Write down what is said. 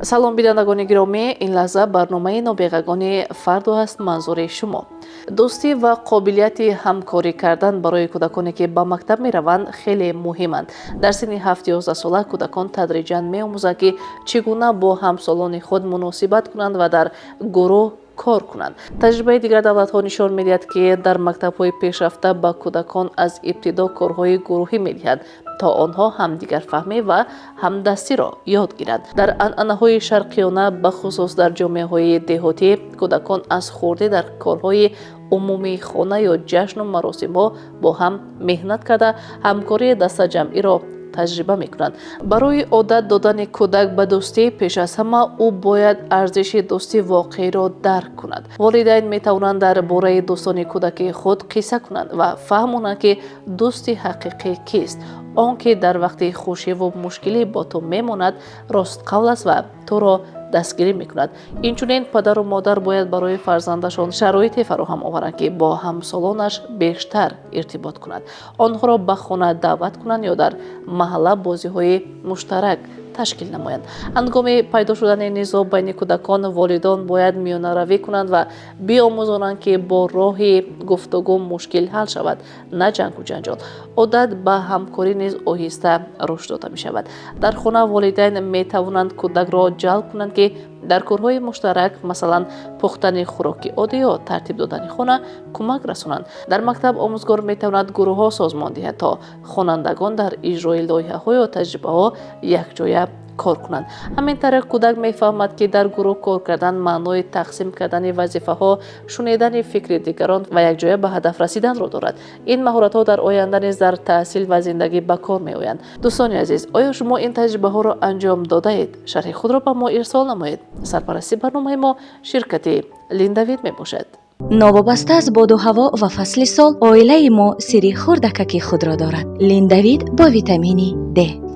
Салом, бинандагони гиромӣ! Ин лаҳза барномаи «Нобиғагони фардо» аст манзури шумо. Дӯстӣ ва қобилияти ҳамкорӣ кардан барои кӯдаконе, ки ба мактаб мераванд, хеле муҳиманд. Дар синни 7-11 сола кӯдакон тадриҷан меомӯзанд, ки чӣ гуна бо ҳамсолони худ муносибат кунанд ва дар гурӯҳ кор кунанд. Таҷрибаи дигар давлатҳо нишон медиҳад, ки дар мактабҳои пешрафта ба кӯдакон аз ибтидо корҳои гурӯҳӣ медиҳанд, то онҳо ҳамдигарфаҳмӣ ва ҳамдастиро ёд гиранд. Дар анъанаҳои шарқиёна, бахусус дар ҷомеаҳои деҳотӣ, кӯдакон аз хурдӣ дар корҳои умумии хона ё ҷашну маросимҳо бо ҳам меҳнат карда, ҳамкории дастаҷамъиро таҷриба мекунанд. Барои одат додани кӯдак ба дӯстӣ, пеш аз ҳама ӯ бояд арзиши дӯстии воқеиро дарк кунад. Волидайн метавонанд дар бораи дӯстони кӯдаки худ қисса кунанд ва фаҳмонанд, ки дӯсти ҳақиқӣ кист: он ки дар вақти хушиву мушкилӣ бо ту мемонад, ростқавл аст ва туро дастгирӣ мекунад. Инчунин падару модар бояд барои фарзандашон шароите фароҳам оваранд, ки бо ҳамсолонаш бештар иртибот кунад, онҳоро ба хона даъват кунанд ё дар маҳалла бозиҳои муштарак ташкил намоянд. Ҳангоми пайдо шудани низоъ байни кӯдакон, волидон бояд миёнаравӣ кунанд ва биомӯзонанд, ки бо роҳи гуфтугӯ мушкил ҳал шавад, на ҷангу ҷанҷол. Одат ба ҳамкорӣ низ оҳиста рушд дода мешавад. Дар хона волидайн метавонанд кӯдакро ҷалб кунанд, ки дар корҳои муштарак, масалан, пухтани хӯроки оддӣ ё тартиб додани хона, кӯмак расонанд. Дар мактаб омӯзгор метавонад гурӯҳҳо созмон диҳад, то хонандагон дар иҷрои лоиҳаҳо ё таҷрибаҳо якҷоя кор кунанд. Ҳамин тариқ кӯдак мефаҳмад, ки дар гурӯҳ кор кардан маънои тақсим кардани вазифаҳо, шунидани фикри дигарон ва якҷоя ба ҳадаф расиданро дорад. Ин маҳоратҳо дар оянда низ дар таҳсил ва зиндагӣ ба кор меоянд. Дӯстони азиз, оё шумо ин таҷрибаҳоро анҷом додаед? Шарҳи худро ба мо ирсол намоед. Сарпарасти барномаи мо ширкати «Линдавид» мебошад. Новобаста аз боду ҳаво ва фасли сол, оилаи мо сирри хурдакаки худро дорад. «Линдавид» бо витамини Д.